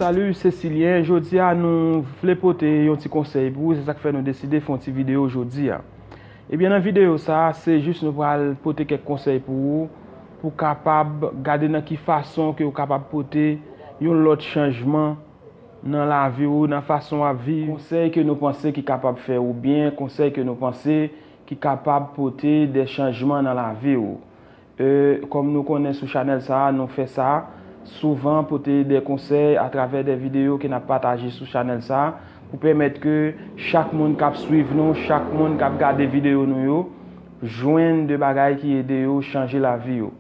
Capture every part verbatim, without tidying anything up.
Salut, se Silyen. Jodi a, nou vle pote yon ti konsèy pou ou. Se sa k fè nou deside fè yon ti videyo jodi a. Ebyen, nan videyo sa a, se jis nou pral pote kèk konsèy pou ou, pou w kapab gade nan ki fason ke w kapab pote yon lòt chanjman nan lavi w, nan fason w ap viv. Konsèy ke nou panse ki kapab fè ou byen, konsèy ke nou panse ki kapab pote de chanjman nan lavi w. E, kòm nou konnen sou chanèl sa a, nou fè sa souvan, pote de konsèy atravè de videyo ke n ap pataje sou chanèl sa a, pou pèmèt ke chak moun k ap swiv nou, chak moun k ap gade videyo nou yo, jwenn de bagay ki ede yo chanje lavi yo.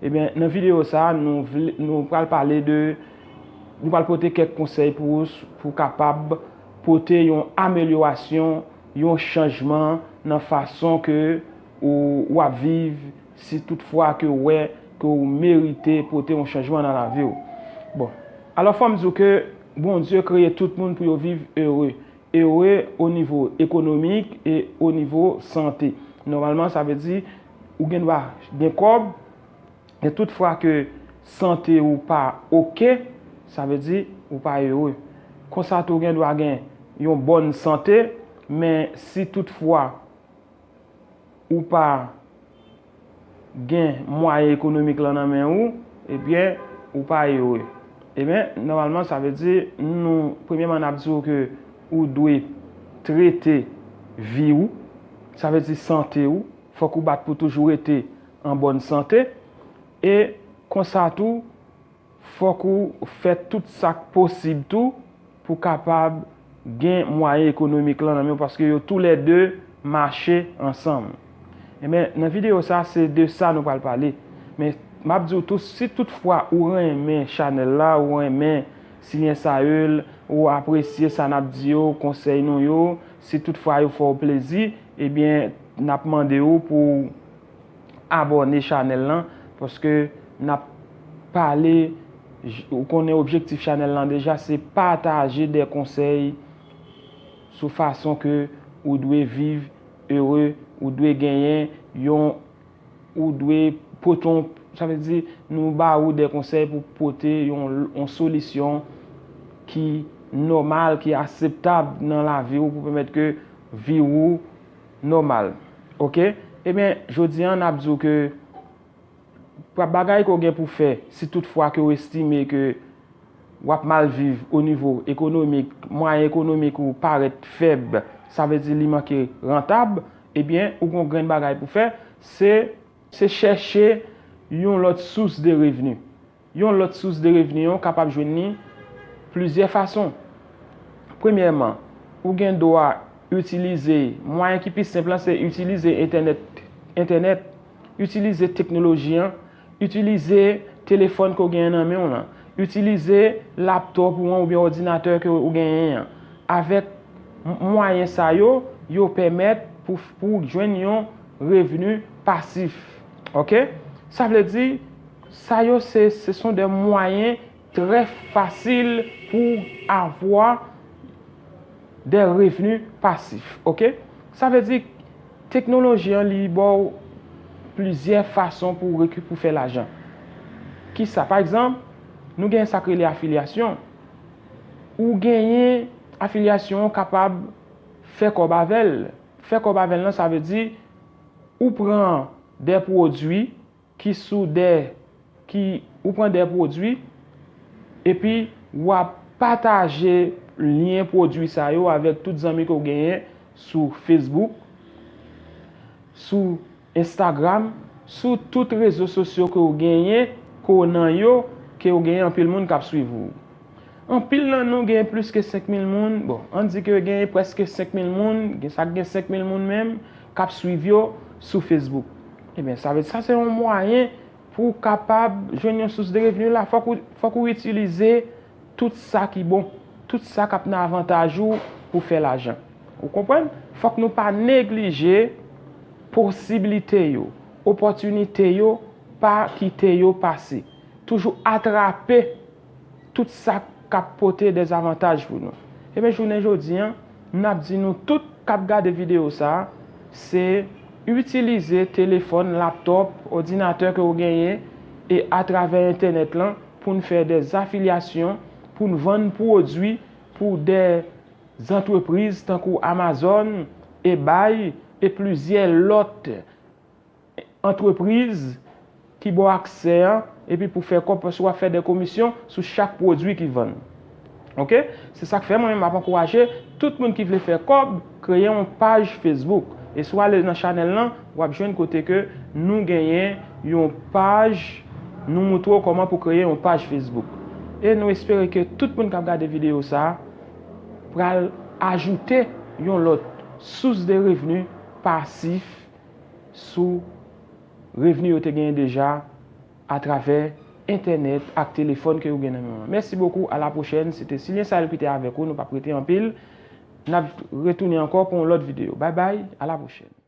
Ebyen, nan videyo sa a, nou vle, nou pral pale de, nou pral pote kèk konsèy pou ou, pou w kapab pote yon amelyorasyon, yon chanjman nan fason ke ou, w ap viv, si toutfwa ke w wè ke w merite pote yon chanjman nan lavi w. Bon, alò, fò m di w ke Bondye kreye tout moun pou yo viv ere. Ere o nivo ekonomik e o nivo sante. Nòmalman, sa vle di ou gen dwa gen kòb, men toutfwa ke sante ou pa oke, sa vle di ou pa ere. Konsa tou, ou gen dwa gen yon bòn sante, men si toutfwa ou pa gen mwayen ekonomik lan nan men ou, ebyen, ou pa ere. Ebyen, nòmalman, sa vle di, nou, premyèman, n ap di w ke ou dwe trete vi w, sa vle di sante w, fòk ou bat pou toujou rete an bòn sante, e konsa tou, fòk ou fè tout sa k posib tou pou kapab gen mwayen ekonomik lan nan men w, paske yo toulède mache ansanm. Ebyen, nan videyo sa, se de sa nou pral pale. Men, m ap di w tou, si toutfwa ou renmen chanèl la, ou renmen Silyen Saül, ou apresye sa n ap di yo, konsèy nou yo, si toutfwa yo fè w plezi, ebyen, n ap mande w pou w abòne chanèl lan, paske n ap pale, j-, ou konnen objektif chanèl lan deja, se pataje de konsèy sou fason ke ou dwe viv ere, ou dwe genyen yon, ou dwe pote yon, sa vle di, nou ba ou de konsèy pou pote yon, yon solisyon ki nòmal, ki akseptab nan lavi w pou pèmèt ke vi w nòmal. Oke? Ebyen, jodi a, n ap di w ke pa-, bagay ke w gen pou fè, si toutfwa ke w estime ke w ap mal viv o nivo ekonomik, mwayen ekonomik ou parèt fèb, sa vle di li manke rantab, ebyen, ou gen yon grenn bagay pou fè, se, se chèche yon lòt sous de revni. Yon lòt sous de revni an, w kapab jwenn li plizyè fason. Premyèman, ou gen dwa itilize, mwayen ki pi senp lan, se itilize entènèt, entènèt, itilize teknoloji an, itilize telefòn ke w genyen nan men w lan, itilize laptòp ou an oubyen òdinatè ke w genyen an. Avèk m-, mwayen sa yo, yo pèmèt pou, pou w jwenn yon revni pasif. Oke? Sa vle di, sa yo se, ce sont des moyens très faciles pour avoir des revenus passifs. Oke? Sa vle di, teknoloji an li ba w plizyè fason pou w reki-, pou fè lajan. Kisa? Pa egzanp, nou gen sa k rele afilyasyon. Ou genyen afilyasyon, ou kapab fè kòb avè l. Fè kòb avè l lan, sa vle di, ou pran de pwodui ki sou de, ki, ou pran de pwodui, epi w ap pataje lyen pwodui sa yo avèk tout zanmi ke w genyen sou Facebook, sou Instagram, sou tout rezo sosyo ke w genyen, ke w nan yo, ke w genyen anpil moun k ap swiv ou. Anpil nan nou gen plis ke senk mil moun, bon, ann di ke gen prèske senk mil moun, gen sa k gen senk mil moun menm, k ap swiv yo sou Facebook. Ebyen, sa vle di sa se yon mwayen pou w kapab jwenn yon sous de revni la, fòk ou, fòk ou itilize tout sa ki bon, tout sa k ap nan avantaj ou pou fè lajan. Ou konprann? Fòk nou pa neglije posiblite yo, opòtinite yo, pa kite yo pase. Toujou atrape tout sa k ap pote dezavantaj pou nou. Ebyen, jounen jodi an, n ap di nou tout k ap gade videyo sa a, se itilize telefòn, laptòp, òdinatè ke w genyen e atravè entènèt lan pou n fè de afilyasyon, pou n vann pwodui pou de zantrepriz tankou Amazon, eBay e plizyè lòt antrepriz ki ba w aksè an, epi pou fè kòb, paske w ap fè de komisyon sou chak pwodui ki vann. Oke? Se sa k fè mwen menm m ap ankouraje tout moun ki vle fè kòb, kreye yon paj Facebook. E si w ale nan chanèl lan, w ap jwenn kote ke nou genyen yon paj, nou moutre w kòman pou kreye yon paj Facebook. E nou espere ke tout moun k ap gade videyo sa a pral ajoute yon lòt sous de revni pasif sou revni yo te genyen deja atravè entènèt ak telefòn ke yo gen nan men w lan. Mèsi bokou, a la pwochèn. Se te Silyen Sael ki te avèk ou, nou p ap rete anpil. N ap retounen ankò pou yon lòt videyo. Bay bay, a la pwochèn.